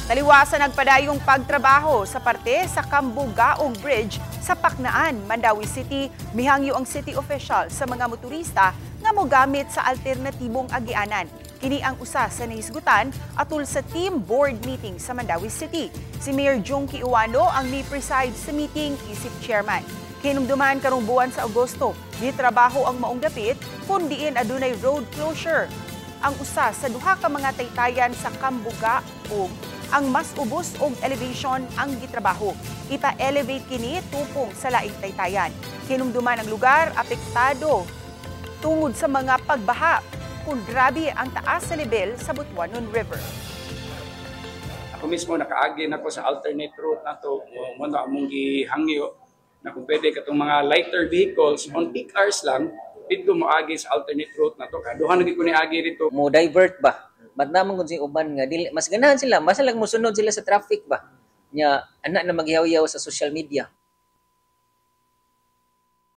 Taliwas sa nagpadayong pagtrabaho sa parte sa Cambugaog Bridge sa Paknaan, Mandaue City, mihangyo ang city official sa mga motorista nga mogamit sa alternatibong agianan. Kini ang usa sa nahisgutan atul sa team board meeting sa Mandaue City. Si Mayor Jonkie Ouano ang ni-preside sa meeting isip chairman. Hinumduman, karong buwan sa Agosto, gitrabaho ang maong dapit kung diin adunay road closure. Ang usa sa duha ka mga taytayan sa Cambugaog ang mas ubos og elevation ang gitrabaho. Ipa-elevate kini tupong sa laing taytayan. Hinumduman, ang lugar apektado tungod sa mga pagbaha kung grabe ang taas sa level sa Butuanon River. Ako mismo nakaagi na ko sa alternate route nato. Mo na among gihangyo na kung pwede katong mga lighter vehicles on peak hours lang didto moagi sa alternate route nato. Kaduha na gyud ko ni agi dito. Mo divert ba, but naman kung si uban nga dili mas ganahan sila, mas lang mosunod sila sa traffic ba, nya ana na maghiyaw sa social media.